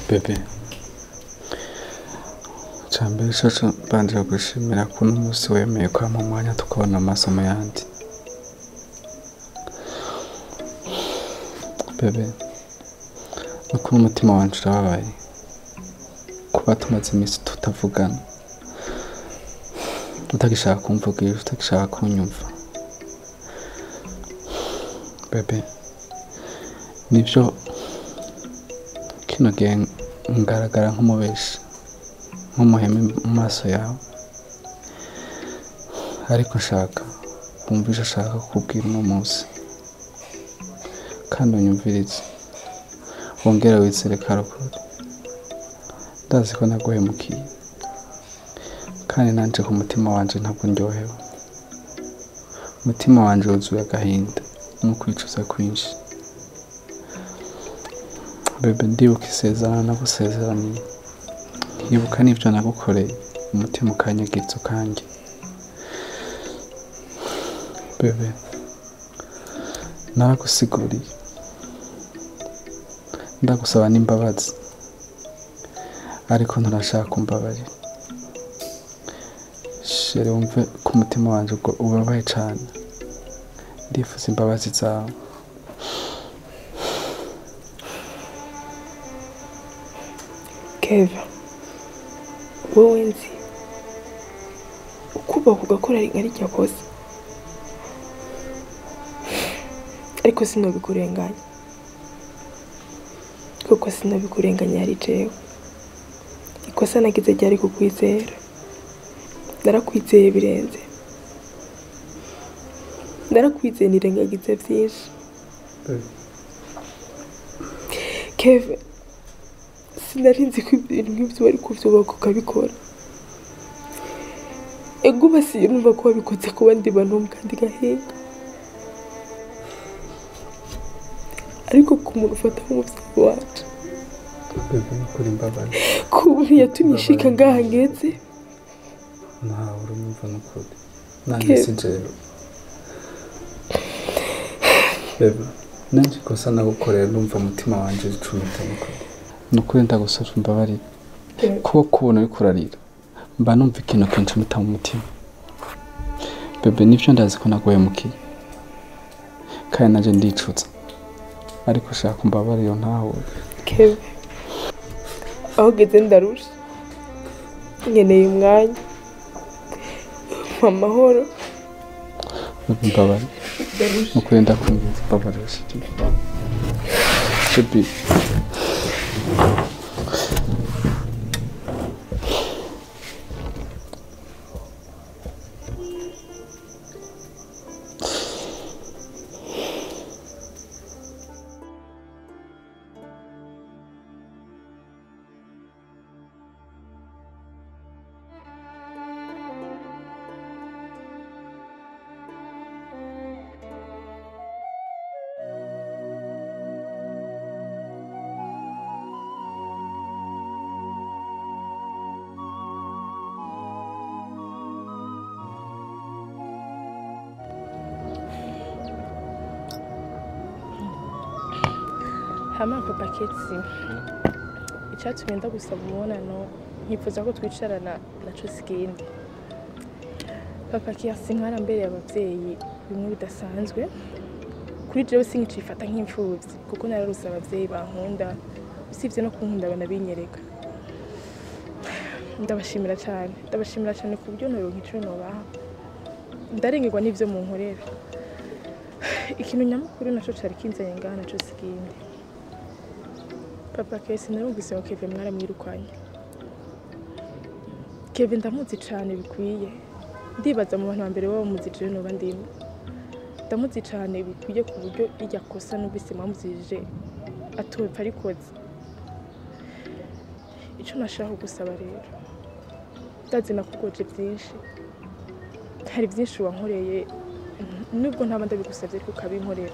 Bebe, icambere coco mbanje gushimira kuno musi wemeye kwampa umwanya tukabona amasomo yandi. Bebe, nukuri umutima wanje urababaye kuba tumaze iminsi tutavugana, utagishaka kumvugisha, utagishaka kunyumva. Bebe, nivyo kino gihe ngaragara nk'umubeshi, nk'umuhemu mu maso yawe, ariko nshaka wumve ico nshaka kukubwira uno munsi, kandi unyumvirize, wongere wizere ko ari ukuri. Ndazi ko naguhemukiye, kandi nanje ku mutima wanje ntabwo ndyohewe. Umutima wanje wuzuye agahinda no kwicuza kwinshi. Bebe, ndibuka isezerano nagusezeraniye, nkibuka n'ivyo nagukoreye, umutima ukanyagiza ukanjye. Bebe, naragusiguriye, ndagusaba n'imbabazi, ariko nturashaka kumbabarira. Chérie, wumve ko umutima wanje ubwo ubabaye cane, ndifuza imbabazi zawe. Keva, wowe nzi ukubaha ugakora nka rirya kosa, ariko sinobikurenganya, kuko sinobikurenganya yari jewe. Ikosa nagize ryari kukwizera, narakwizeye birenze, narakwizeye nirengagize vyinshi. Keva, sinari nzi ko ibintu nk'ivyo wari kuvyubaka ukabikora. Ego basi numva ko wabikoze ku bandi bantu mu kandi gahinga, ariko ku muntu ufata nk'umuvyeyi wacu, Bebe, nukuri imbabazi ku muntu yatumye nshika ngaha ngeze. Ntawe urumva nukuri, nanje si jewe. Bebe, nanje ikosa nagukoreye numva umutima wanje ucumita nukuri. Nukuri ndagusavye umbabarire, kuko kubona uriko urarira mba numva ikintu kincumita mu mutima. Bebe, nivyo ndazi ko naguhemukiye, kandi nanje ndicuza, ariko shaka umbabarire ntahure. Keve, aho ugeze ndarusha, nkeneye umwanya, mpa amahoro. Bebe, mbabarire, nukuri ndakwinginze mbabarire chérie. Bebe, Hama papa Ketsi, icyatumye ndagusaba umubonano nkifuza ko twicarana naco sikindi. Papa Ketsi nkarambereye abavyeyi bimwe bidasanzwe, kuri jewe sinkicifata nk'imfuvyi kuko nararose abavyeyi bankunda, usivye no kunkunda banabinyereka. Ndabashimira cyane, ndabashimira cyane ku buryo noronka ico nobaha, ndarengerwa n'ivyo munkorera. Ikintu nyamukuru naco cari kinzanye ngaha naco sikindi. Papa Kesi, narumvise ngo Kevin mwaramwirukanye. Kevin ndamuzi cane bikwiye, ndibaza mu bantu ba mbere baba bamuzi jewe noba ndimo. Ndamuzi cane bikwiye ku buryo irya kosa numvise mwamuzije atopfa arikoze. Ico nashaka kugusaba rero, ndazi nakugoje vyinshi, hari vyinshi wankoreye, nubwo ntaba ndabigusavye ariko ukabinkorera,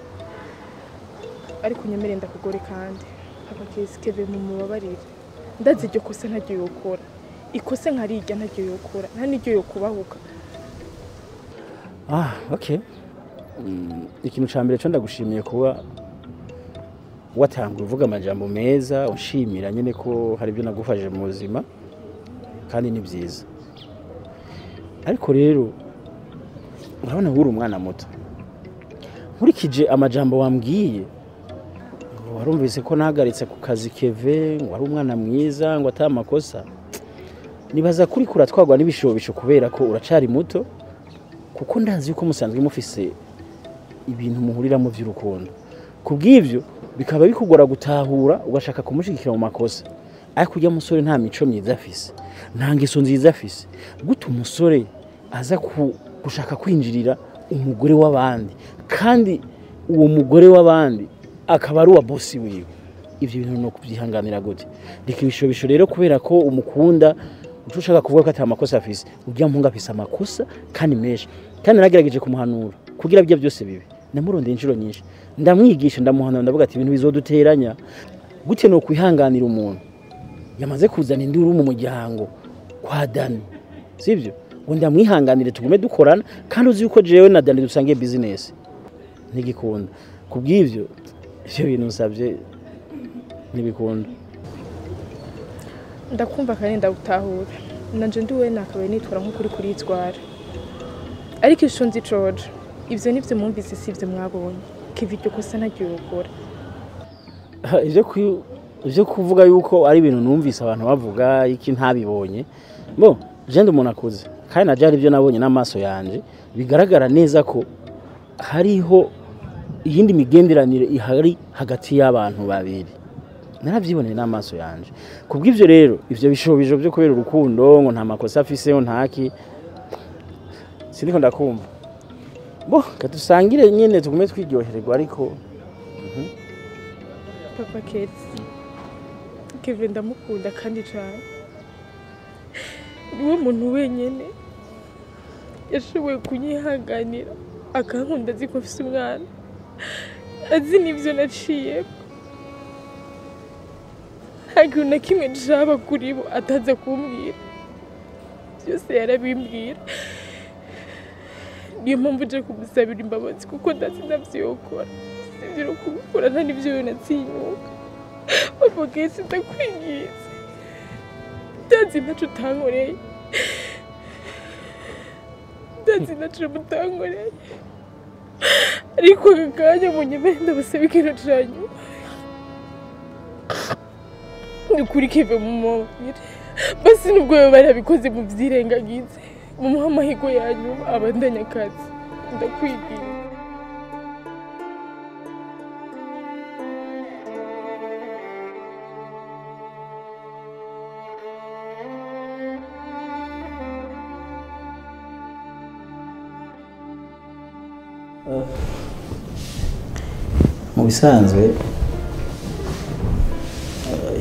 ariko unyemere ndakugore kandi. Papa Kesi, Kevin mumubabarire, ndazi iryo kosa ntaryo yokora, ikosa nkarirya ntaryo yokora, nta n'iryo yokubahuka. Ah, okay. Ikintu ca mbere co ndagushimiye kuba Watanga uvuga amajambo meza ushimira nyene ko hari ibyo nagufashije mu buzima kandi ni byiza. Ariko rero urabona uri umwana muto. Nkurikije amajambo wambwiye ngo warumvise ko nahagaritse ku kazi Keve ngo ari umwana mwiza ngo atamakosa. Nibaza kuri kuratwagwa n'ibishobisho kubera ko uracari muto kuko ndazi yuko musanzwe mufise ibintu muhuriramo vy'urukundo. Kubw'ivyo bikaba bikugora gutahura ugashaka kumushigikira mu makosa. Ariko ujya musore nta mico myiza afise, nta ngeso nziza afise. Gute umusore aza gushaka kwinjirira umugore w'abandi kandi uwo mugore w'abandi akaba ari uwa bosi wiwe? Ivyo bintu no kubyihanganira gute? Reka ibishobisho rero kubera ko umukunda ushaka kuvuga ko ata makosa afise. Ujya mpunga afise amakosa kandi menshi. Kandi nagerageje kumuhanura kugira bijya byose bibi. Namurondeye inshuro nyinshi ndamwigisha ndamuhanura ndavuga ati ibintu bizoduteranya gute no kwihanganira umuntu yamaze kuzana induru mu muryango kwa Dani, sivyo? Ngo ndamwihanganire tugume dukorana kandi uzi yuko jewe na Dani dusangiye business ntigikunda. Kubw'ivyo ivyo bintu nsavye ntibikunda. Ndakumva kandi ndagutahura. Nanje ndiwe nakabaye nitwara nk'ukuri kuritwara. Ariko isho nzi coje ivyo nivyo mwumvise sivyo mwabonye. Keve iryo kosa ntaryo yokora. Ivyo kuvuga yuko ari ibintu numvise abantu bavuga iki ntabibonye. Bo je ndi umuntu akuze kandi naje ari byo nabonye n'amaso yanje bigaragara neza ko hariho iyindi migenderanire ihari hagati y'abantu babiri. Naravyiboneye n'amaso yanje. Kubw'ivyo rero ivyo bishobisho byo kubera urukundo ngo nta makosa afise ngo ntaki siniko ndakumva. Bo kadusangire nyene tugume twiryohererwa ariko Papa Kate Kevin ndamukunda kandi cyane. Niwe muntu wenyene yashoboye kunyihanganira akankunda azi ko mfise umwana azi n'ivyo naciye. Nta kintu na kimwe caba kuri bo ataza kumbwira, byose yarabimbwira. Niyo mpamvu nje kumusabira imbabazi kuko ndazi ndavyokora. Sivyo no kubikora nta n'ivyo natinyuka. Papa Kate ndakwinginze, ndazi ntaco utankoreye, ndazi ntaco mutankoreye, ariko aka kanya munyemere ndabasaba ikintu ca nyuma. Nukuri Keve mumubabire basi nubwo yoba yarabikoze muvyirengagize, mumuhe amahirwe ya nyuma abandanye akazi. Ndakwinginze. Mu bisanzwe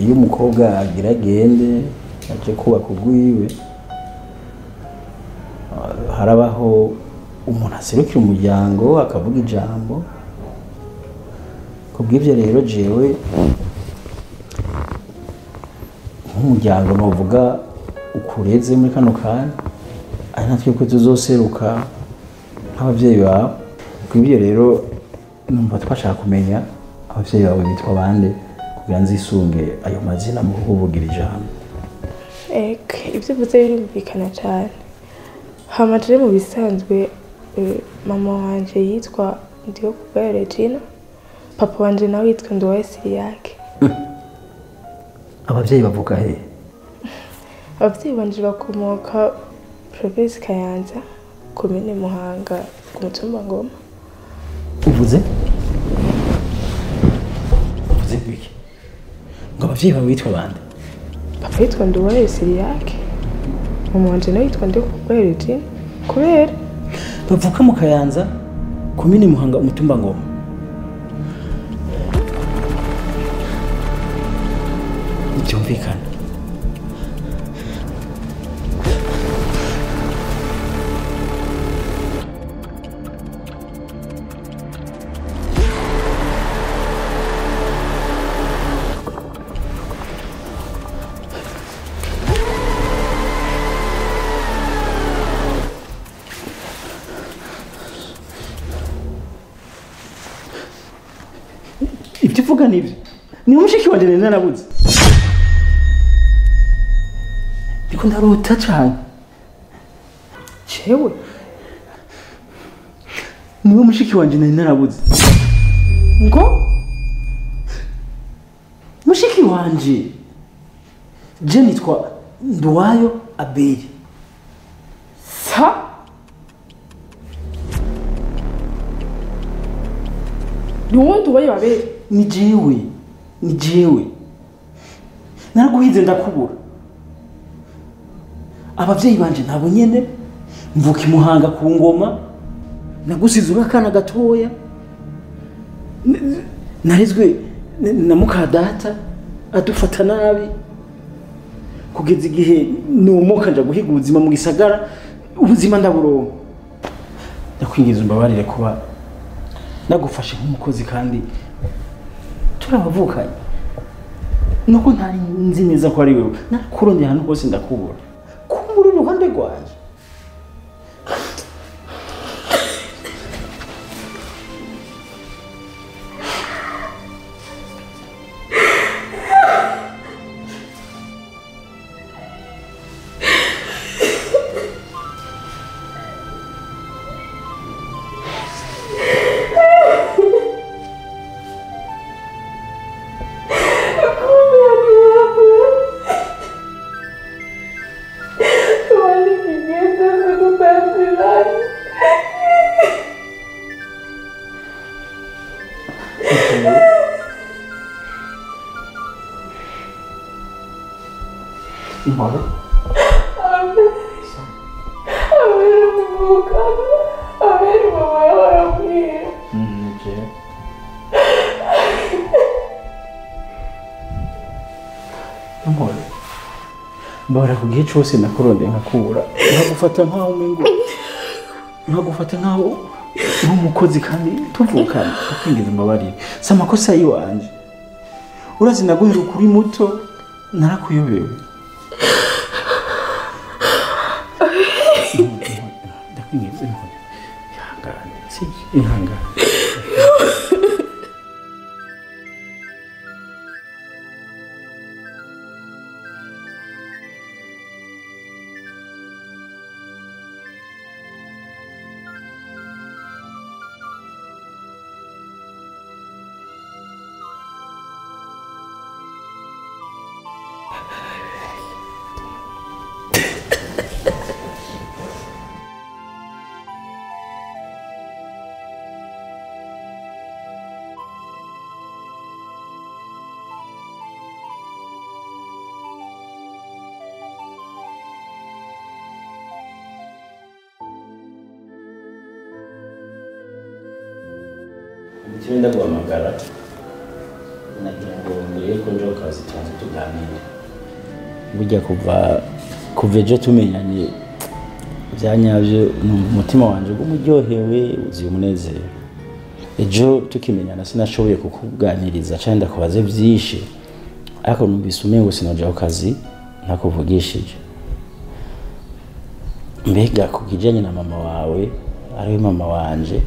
iyo umukobwa agira agende aje kubaka urwiwe harabaho umuntu aserukira umuryango akavuga ijambo. Kubw'ivyo rero jewe nk'umuryango novuga ukureze muri kano kanya ari natwe ko tuzoseruka nk'abavyeyi bawe. Kubw'ivyo rero numva twashaka kumenya abavyeyi bawe bitwa bande kugira nzisunge ayo mazina mu kuvugira ijambo. Ek, ivyo uvuze birumvikana cyane. Hama je mu bisanzwe mama wanje yitwa Ndiyokubwayo Regina, papa wanje nawe yitwa Nduwayo Siriyake. Abavyeyi bavuka he? Abavyeyi banje bakomoka province Kayanza, komine Muhanga, ku mutumba Ngoma. Uvuze? Uvuze biki? Ngo abavyeyi bawe bitwa bande? Papa yitwa Nduwayo Siriyake, mama wanje nawe yitwa Ndiyokubwayo Regina. Kubera bavuka mu Kayanza, komine Muhanga, umutumba Ngoma. Ntibyumvikana. Ibyo uvuga nibyo. Ni mushiki wanje nari narabuze. Ndiko ndarota cyane. Jewe niwe mushiki wanje nari narabuze. Ngo mushiki wanje je nitwa Nduwayo Abeli. Sa ni Nduwayo Abeli? Ni jewe, ni jewe. Naraguhize ndakubura. Abavyeyi banje nabo nyene mvuka imuhanga ku ngoma, nagusize urakana gatoya, narezwe na mukadata adufata nabi kugeza igihe numuka nja guhiga ubuzima mu gisagara, ubuzima ndaburonka. Ndakwingiza umbabarire kuba nagufashe nk'umukozi kandi turabavukanye. Nuko ntari nzi neza ko ari wewe, nakurondeye ahantu hose ndakubura. Kumbura uruhande rwanje. Impore. Abeli mama yaramubwiye. Impore. Mbora ku gihe cyose nakurondeye nkakubura, nkagufata nkaho umengo, nkagufata nkaho nk'umukozi kandi tuvukana. Ndakwingiza umbabarire, si amakosa yiwanje. Urazi naguhera ukuri muto, narakuyobewe. Ndakwingiza impore. Ihangane, sibyo? Ihangane. Icyo ndaguhamagara nagira ngo mbere ko nje ku kazi tubanze tuganire. Burya kuva ejo tumenyanye bya nyabyo, numva umutima wanje ugumuryohewe uzuye umunezero. Ejo tukimenyana sinashoboye kukuganiriza cyangwa ndakubaze byinshi, ariko numvise umengo sinoja ku kazi ntakuvugishije. Mbega ku kijanye na mama wawe, ariwe mama wanje,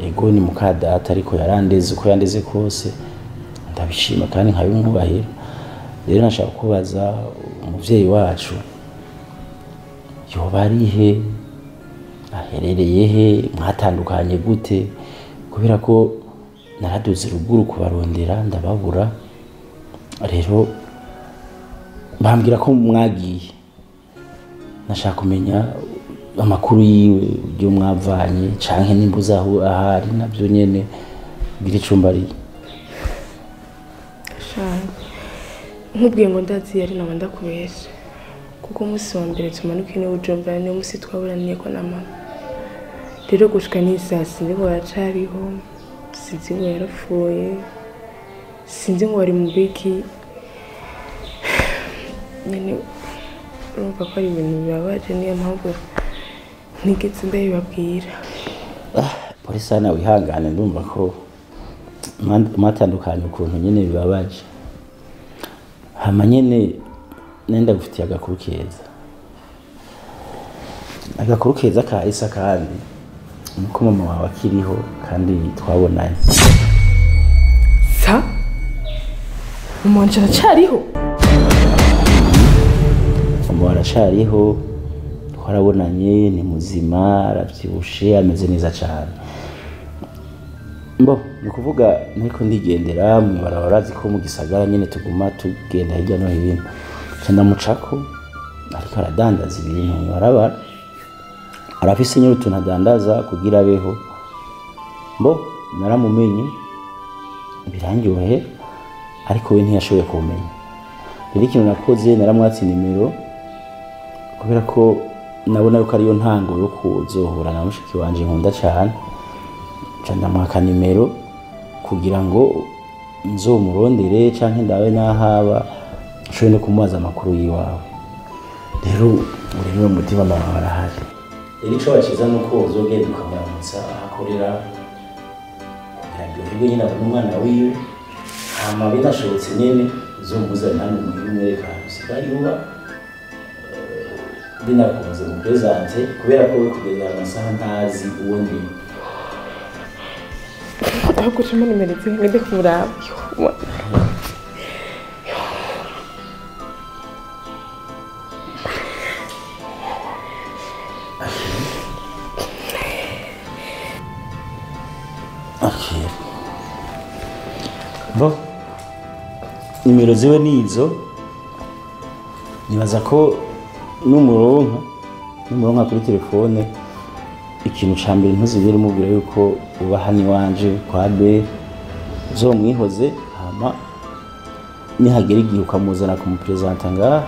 ego ni mukadata ariko yarandeze uko yandeze kose ndabishima kandi nkabimwubahira. Rero nashaka kubaza umuvyeyi wacu yoba ari he, aherereye he, mwatandukanye gute? Kubera ko naraduze ruguru kubarondera ndababura, rero bambwira ko mwagiye. Nashaka kumenya amakuru yiwe, ibyo mwavanye canke nimba uzaho ahari nabyo nyene biri icumba ari. Nkubwiye ngo ndazi yari naba ndakubesha, kuko umunsi wa mbere tumanuke niwe Bujumbura, niwo munsi twaburaniye ko na mama. Rero gushika n'isaha sinzi ngo aracariho, sinzi ngo yarapfuye, sinzi ngo ari mu biki. Nyene urumva ko ari ibintu bibabaje, niyo mpamvu ntigeze ndabibabwira. Polisi sana wihangane, ndumva ko mwatandukanye ukuntu nyene bibabaje. Hama nyene nenda gufitiye agakuru keza. Agakuru keza ka Isa kandi nuko mama wawe akiriho kandi twabonanye. Sa? Mama wanje aracariho? Mama aracariho, twarabonanye, ni muzima, aravyibushe, ameze neza cyane. Mbo, ni ukuvuga nariko ndigendera mw'ibarabara, urazi ko mu gisagara nyene tuguma tugenda hirya no hino. Nca ndamucako, ariko aradandaza ibintu mw'ibarabara. Arafise nyene utuntu adandaza kugira abeho. Mbo, naramumenye, birandyohera, ariko we ntiyashoboye kumenya. Rero ikintu nakoze, naramwatse nimero, kubera ko nabona yuko ariyo ntango yo kuzohura na mushiki wanje nkunda cane. Nca ndamwaka nimero kugira ngo nzomurondere canke ndabe n'ahaba, nshobore no kumubaza amakuru yiwawe. Rero uri mu mutima mama arahari. Rero ico baciza nuko uzogenda ukamuramutsa aho akorera, kugira aryoherwe nyene abone umwana wiwe. Hama binashobotse nyene uzomuzane hano muhira umwereke ahantu usigaye uba, binakunze mu presente, kubera ko we kugeza aya masaha ntazi uwo ndi. Ahubwo ucamo nimero zihe ngende kumuraba. Okay. Bo, nimero ziwe nizo, nibaza ko numuronka kuri telefone, ikintu ca mbere ntuzigere umubwira yuko uba hano iwanje kwa B, uzomwihoze, hama nihagera igihe ukamuzana kumupresenta ngaha,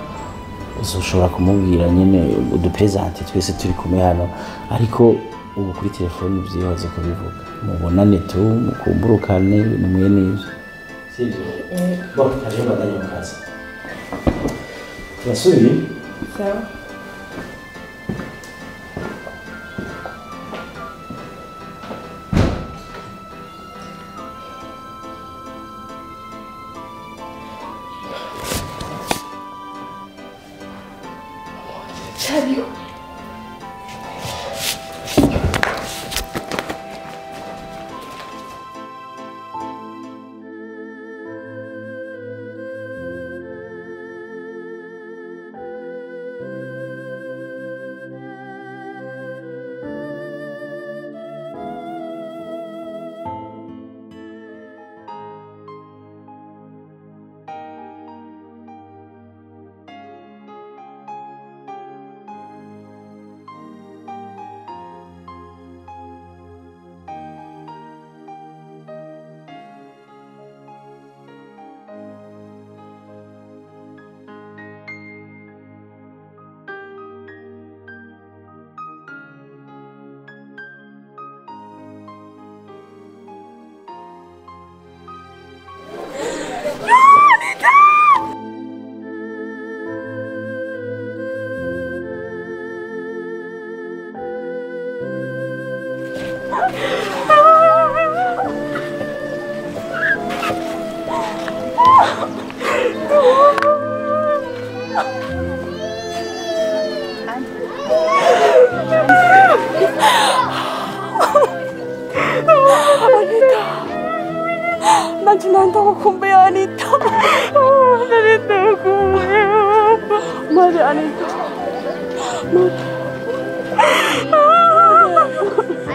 uzoshobora kumubwira nyene udupresente twese turi kumwe hano, ariko ubu kuri telefone vyihoze kubivuga. Mubonane tu, mukumburukane, ibintu mwene ivyo. Sivyo? Bo, kaje mbandanye mu kazi. Turasubiye? Sawa. Cariho. 난다고 Anita. Anita, Mari Anita.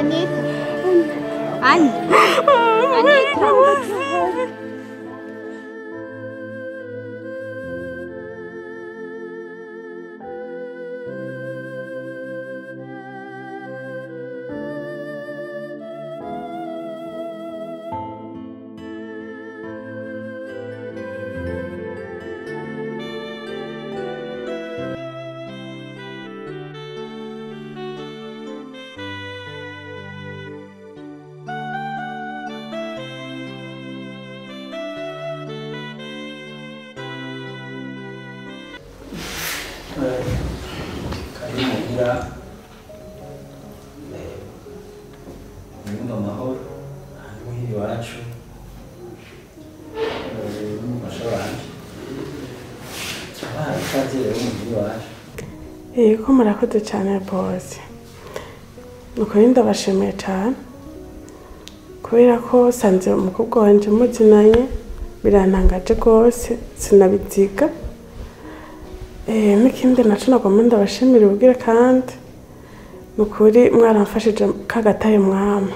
Anita. Anita. Nyumba amahoro muhiri iwacu n'umufasha wanje turabaha ikaze rero muhiri iwacu. Yego murakoze cyane bose, nukuri ndabashimiye cyane kubera ko sanze umukobwa wanje muzinanye Birantangaje rwose sinabiziga. N'ikindi naco nagomba ndabashimira ubwira kandi nukuri mwaramfashije kagataye mwama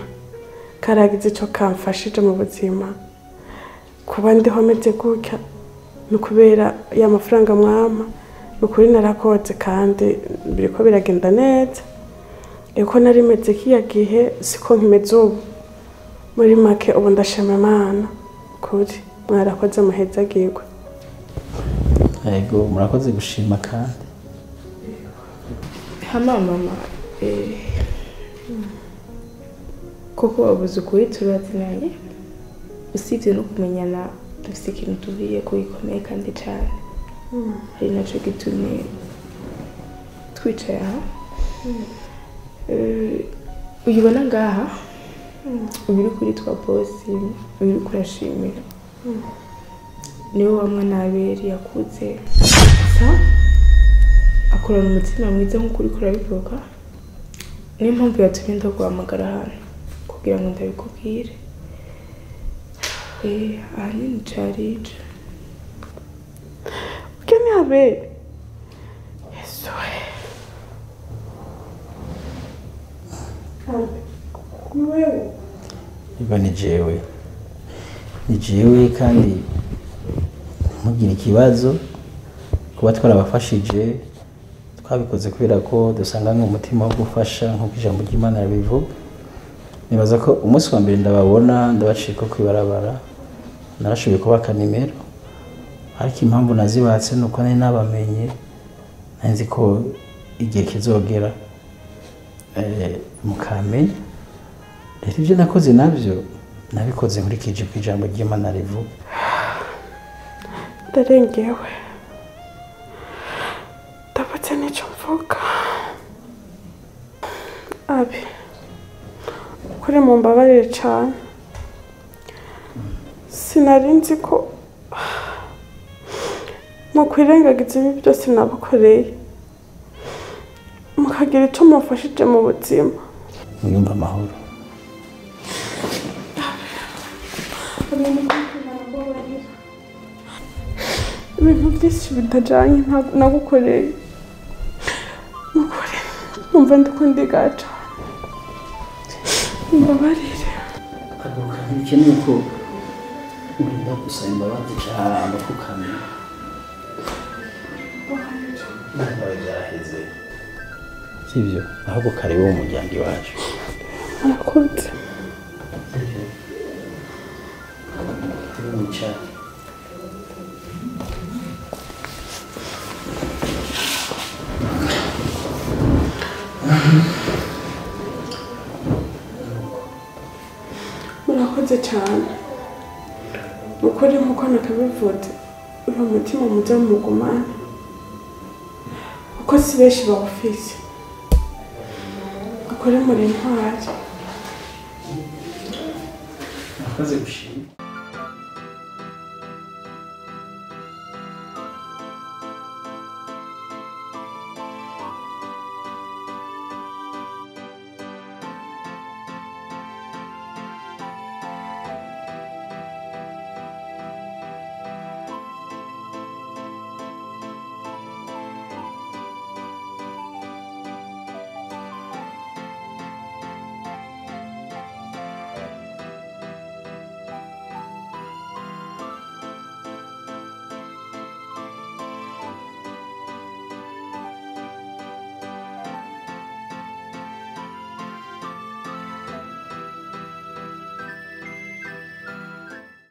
karagize ico kamfashije mu buzima. Kuba ndiho meze gutya ni kubera ya mafaranga mwama, nukuri narakoze kandi biriko biragenda neza. Eko nari meze kiya gihe siko nkimeze ubu. Muri make ubu ndashima Imana kuri mwarakoze muhezagirwe. Yego murakoze gushima kandi. Hama mama koko wabuze ukuri turazinanye, usibye no kumenyana dufite ikintu tubiye ko gikomeye kandi cyane. Ari naco gitumye twicaye aha. Uyibona ngaha uyu uri twa bosi, uyu uri kurashimira niwe wa mwana Abeli yakuze sa akorana umutima mwiza nk'uko uriko urabivuga. Niyo mpamvu yatumye ndaguhamagara hano kugira ngo ndabikubwire. Ahanini cari ico. Urya ni Abeli? Yesu we. Ni wewe? Niba ni jewe. Ni jewe kandi ntugire ikibazo kuba twarabafashije, twabikoze kubera ko dusanga nk'umutima wo gufasha nk'uko ijambo ry'Imana ribivuga. Nibaza ko umunsi wa mbere ndababona ndabacika kwibarabara narashoboye kubaka nimero, ariko impamvu nazibatse nuko nari nabamenye, nzi ko igihe kizogera mukamenya. Rero ibyo nakoze nabyo nabikoze nkurikije ku ijambo ry'Imana rivuga. Ndarengewe, ndabutse n'icyo mvuga. Abi kuri mumbabarire cyane, sinari nzi ko mukwirengagiza ibi byose nabakoreye mukagira icyo mufashije mu buzima. Mwiyumva amahoro. Ibintu byinshi bitajyanye nagukoreye, nukuri numva ndiko ndiga cyane, mbabarire. Kaguruka ntibikeneye ko urinda gusaba imbabazi cyangwa apfukamye. Nawe byaraheze, sibyo? Ahubwo karibu mu muryango iwacu. Murakoze. Turi Murakoze cyane. Ukuri nkuko nakabivuze, uyu mutima muze mugumane kuko si benshi bawufise. Ukuri muri intwari. Murakoze gushima.